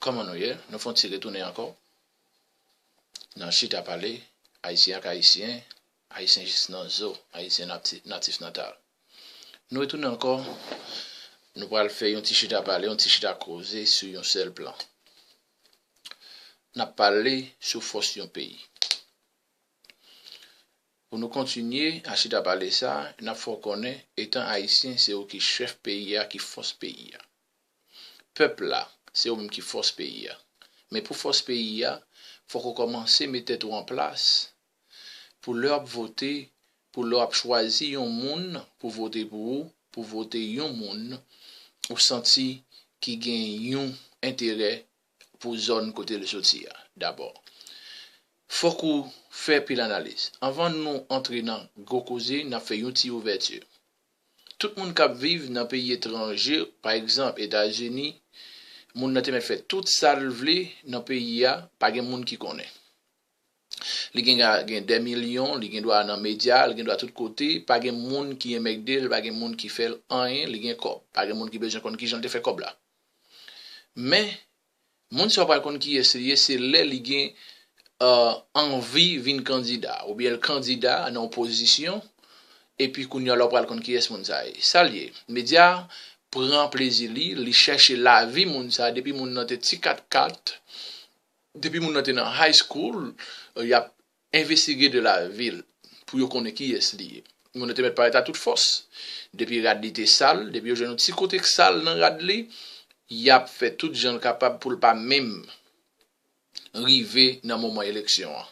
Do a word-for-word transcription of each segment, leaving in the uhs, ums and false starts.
Kòman nou ye? Nou fè yon ti retounen ankò nan Chita Pale, Ayisyen ak Ayisyen, Ayisyen jis nan zo, Ayisyen nati- natif natal. Nou retounen ankò, nou pral fè yon ti chita pale, yon ti chita koze sou yon sèl plan. N ap pale sou fòs yon peyi. Pou nou kontinye a chita pale sa, n ap fè w konnen, etan Ayisyen, se ou ki chèf peyi a, ki fòs peyi a. Pèp la, se ou menm ki fòs peyi a. Men pou fòs peyi a, fòk ou kòmanse met tèt ou an plas pou lè w ap vote, pou lè w ap chwazi yon moun pou vote pou ou, pou vote yon moun ou santi ki gen yon enterè pou zòn kote l soti a, dabò. Fòk ou fè pil analiz. Anvan nou antre nan gwo koze, n ap fè yon ti ouvèti. Tout moun k ap viv nan peyi etranje, pa egzanp, Etazini, moun nan te mèt fè tout sa l vle nan peyi a, pa gen moun ki konnen. Li gen, gen dè milyon, li gen dwa nan medya, li gen dwa tout kote, pa gen moun ki enmègde l, pa gen moun ki fè l anyen, li gen kòb. Pa gen moun ki bezwen konn kijan l te fè kòb la. Men, moun sa w pral konn kiyès li ye, se lè li gen, euh, anvi vin kandida, oubyen l kandida nan yon pozisyon, epi kounye a la w pral konn kiyès moun sa ye. Sa l ye? Medya pran plezi li, li chèche lavi moun sa, depi moun nan te ti katkat, depi moun nan te nan high school, euh, y ap envestige de lavi l pou yo konnen kiyès li ye. Moun nan te mèt parèt a tout fòs. Depi rad li te sal, depi yo jwenn yon ti kote k sal nan rad li, y ap fè tout jan l kapab pou l pa menm rive nan moman eleksyon an.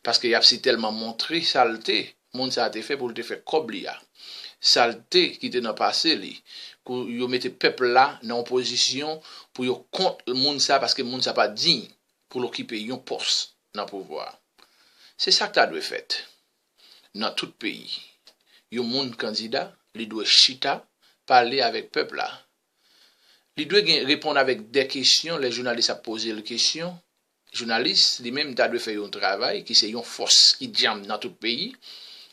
Paske y ap sitèlman montre salte moun sa a te fè pou l te fè kòb li a. Salte ki te nan pase li, pou yo mete pèp la nan yon pozisyon pou yo kont moun sa, paske moun sa pa diy pou l okipe yon pòs nan pouvwa a. Se sa k ta dwe fèt nan tout peyi. Yon moun kandida, li dwe chita, pale avèk pèp la. Li dwe gen, reponn avèk de kesyon, lè jounalis ap poze l kesyon. Jounalis, li menm, ta dwe fè yon travay ki se yon fòs ki djanm nan tout peyi.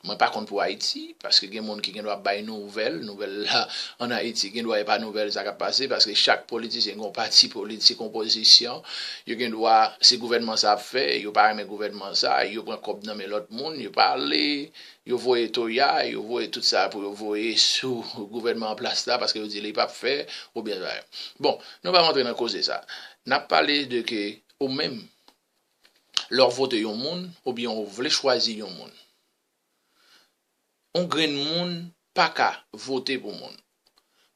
Mwen pa konn pou Ayiti, paske gen moun ki gen dwa bay nouvèl, nouvèl la ann Ayiti, gen dwa e pa nouvèl sa k ap pase, paske chak politisyen gen yon pati politik, opozisyon, yo gen dwa, se gouvènman sa ap fè, yo pa renmen gouvènman sa, yo pran kòb nan men lòt moun, yo pale, yo voye toya, yo voye tout sa pou yo voye sou gouvènman an plas la, paske yo di li p ap fè, oubyen sa. Bon, nou pa rantre nan koze sa. N ap pale de ke ou menm, lè w vote yon moun, oubyen ou vle chwazi yon moun, yon grenn moun pa ka vote pou moun.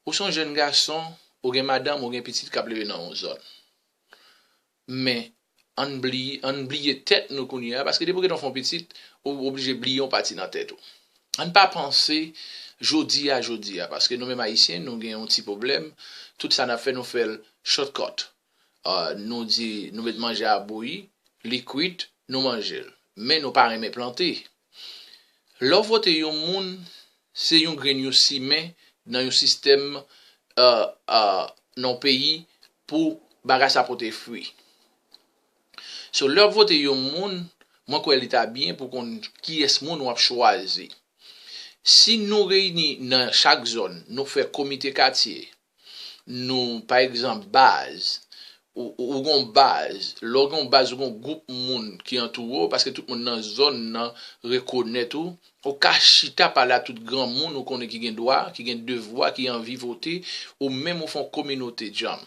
Ou se yon jèn gason, ou gen madanm, ou gen pitit k ap leve nan yon zòn. Men, ann bliye, ann bliye tèt nou kounye a, paske depi w gentan fè yon pitit, ou oblije bliye yon pati nan tèt ou. Ann pa panse jodi a, jodi a, paske nou menm Ayisyen, nou gen yon ti pwoblèm, tout sa n ap fè, nou fè l shortcut. Ah, nou di, nou met manje a bouyi, li kwit, nou manje l. Men nou pa renmen plante. Lè w vote yon moun, se yon grenn, yon simen nan yon sistèm, euh, euh, nan yon peyi pou bagay sa pote fwi. So, lè w vote yon moun, mwen kwè li ta byen pou konn kiyès moun w ap chwazi. Si nou reyini nan chak zòn, nou fè komite katye, nou, pa egzanp, baz, ou, ou, ou gon baz, lè w gon baz, ou gon gwoup moun ki antoure w, paske tout moun nan zòn nan rekonèt ou, ou ka chita pale a tout granmoun ou konnen ki gen dwa, ki gen devwa, ki anvi vote, ou menm ou fè yon kominote djanm.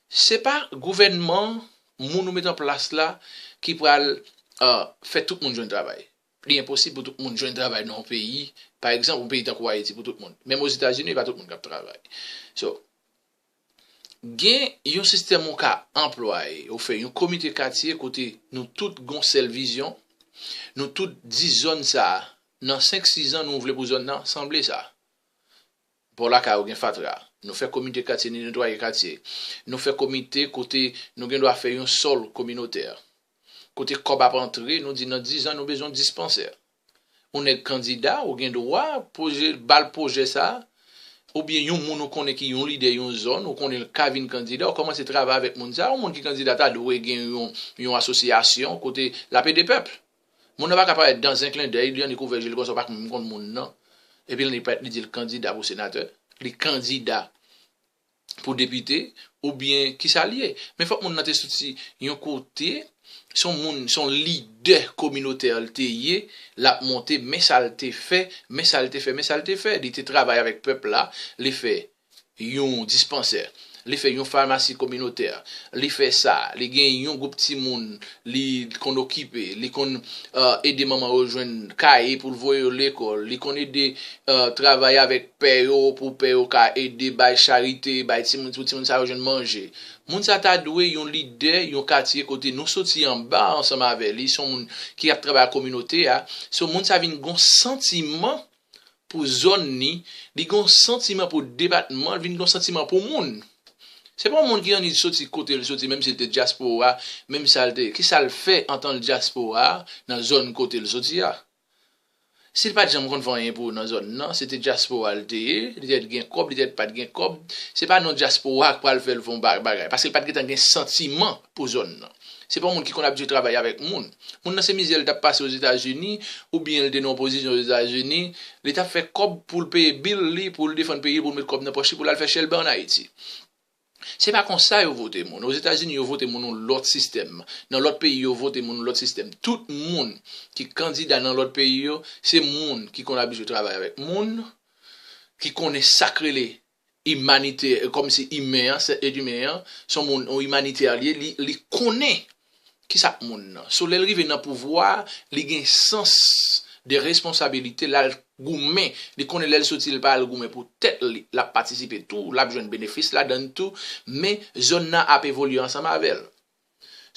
Se pa gouvènman, moun ou met an plas la, ki pral, euh, fè tout moun jwenn travay. Li enposib pou tout moun jwenn travay nan yon peyi, pa egzanp, yon peyi tankou Ayiti pou tout moun. Menm Ozetazini, e pa tout moun k ap travay. So, gen yon sistèm ou ka anplwaye, ou fè yon komite katye kote nou tout gon sèl vizyon, nou tout di zòn sa a, nan senk, sis zan nou vle pou zòn nan sanble sa. Bò lakay ou gen fatra. Nou fè komite katye, nou netwaye katye. Nou fè komite kote nou gen dwa fè yon sòl kominotè. Kote kòb ap antre, nou di nan dis zan nou bezwen dispansè. Ou nèg kandida, ou gen dwa poze, ba l pwojè sa, oubyen yon moun ou konnen ki yon lidè yon zòn, ou konnen l ka vin kandida, ou kòmanse travay avèk moun sa. Yon moun ki kandida ta dwe gen yon, yon asosyasyon kote l ap ede pèp. Moun nan pa ka parèt dan en clin d'œil, li annik ouvè je l konsa, ou pa menm konn moun nan. Epi li parèt, li di l kandida pou senatè. Li kandida pou depite, oubyen kisa l ye. Men fòk moun nan te soti yon kote, se yon moun, se yon lidè kominotè l te ye, l ap monte, men sa l te fè, men sa l te fè, men sa l te fè. Li te travay avèk pèp la, li fè yon dispansè, li fè yon famasi kominotè, li fè sa, li gen yon gwoup timoun, li konn okipe, li konn, euh, ede manman yo jwenn kaye pou l voye yo lekòl, li konn ede, euh, travay avèk pè yo pou pè yo ka ede bay charite, bay timoun, pou timoun sa yo jwenn manje. Moun sa ta dwe yon lidè, yon katye kote nou soti anba ansanm avè li, se yon moun ki ap travay ak kominote a, se yon moun sa vin gon santiman pou zòn ni, li gen yon santiman pou depatman, li vin gen yon santiman pou moun. Se pa yon moun ki annik soti kote l soti, menm si l te dyaspora, menm sa l te, ki sa l fè antan l dyaspora nan zòn kote l soti a. Si l pa t janm konn fè anyen pou nan zòn nan, se te dyaspora l te ye, li te gen kòb, li te pa t gen kòb, se pa non dyaspora k pral fè l fè yon ba-, bagay, paske l pa t gentan gen santiman pou zòn nan. Se pa yon moun ki konn abitye travay avèk moun. Moun nan se mizè l t ap pase Ozetazini, oubyen l te nan opozisyon Ozetazini, li t ap fè kòb pou l peye bil li, pou l defann peyi l, pou l met kòb nan pòch li, pou l al fè chèlbè ann Ayiti. Se pa konsa yo vote moun. Ozetazini, yo vote moun yon lòt sistèm. Nan lòt peyi, yo vote moun yon lòt sistèm. Tout moun ki kandida nan lòt peyi yo, se moun ki konn abitye travay avèk moun, ki konnen sa k rele imanitè, kòmsi imen an, se èt imen an, se yon moun, yon imanitè li ye, li, li konnen kisa k moun nan. So, lè l rive nan pouvwa a, li gen sans de responsabilite, l al goumen. Li konnen lè l soti, l pa al goumen pou tèt li, l ap patisipe tou, l ap jwenn benefis ladan l tou, men zòn nan ap evolye ansanm avè l.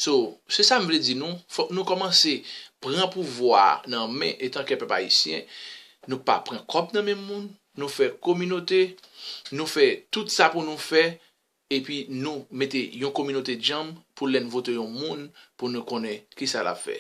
So, se sa m vle di nou, fòk nou kòmanse pran pouvwa a nan men etanke pèp ayisyen. Nou pa pran kòb nan men moun, nou fè kominote, nou fè tout sa pou nou fè, epi nou mete yon kominote djanm pou lè n vote yon moun, pou nou konnen kisa l ap fè.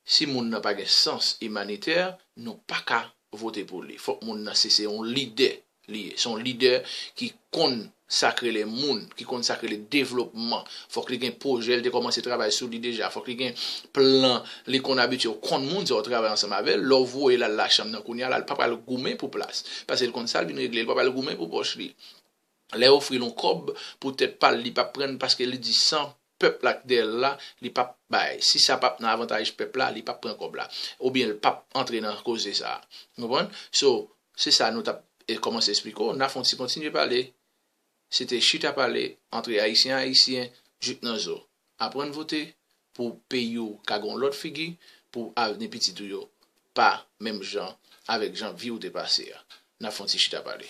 Si moun nan pa gen sans imanitè, nou pa ka vote pou li. Fòk moun nan se, se yon lidè li ye. Se yon lidè ki konn sa k rele moun, ki konn sa k rele devlopman. Fòk li gen pwojè, li te kòmanse travay sou li deja. Fòk li gen plan, li konn abitye, ou konn moun sa w travay ansanm avè l. Lè w voye l al lachanm nan kounye a la, l pa pral goumen pou plas. Paske l konn sa l vin regle, l pa pral goumen pou pòch li. Lè yo ofri l yon kòb pou tèt pa l, li p ap pran l paske li di san pèp la k dèyè l la, li p ap bay. Si sa p ap nan avantaj pèp la, li p ap pran kòb la. Oubyen l p ap antre nan koze sa a. Ou konprann? So, se sa nou t ap, e, kòmanse esplike w. N a fè yon ti kontinye pale. Se te chita pale antre Ayisyen a Ayisyen, jouk nan zo. Aprann vote pou peyi w ka gen yon lòt figi, pou avni pitit ou yo pa menm jan avèk jan vi w te pase a. N a fè yon ti chita pale.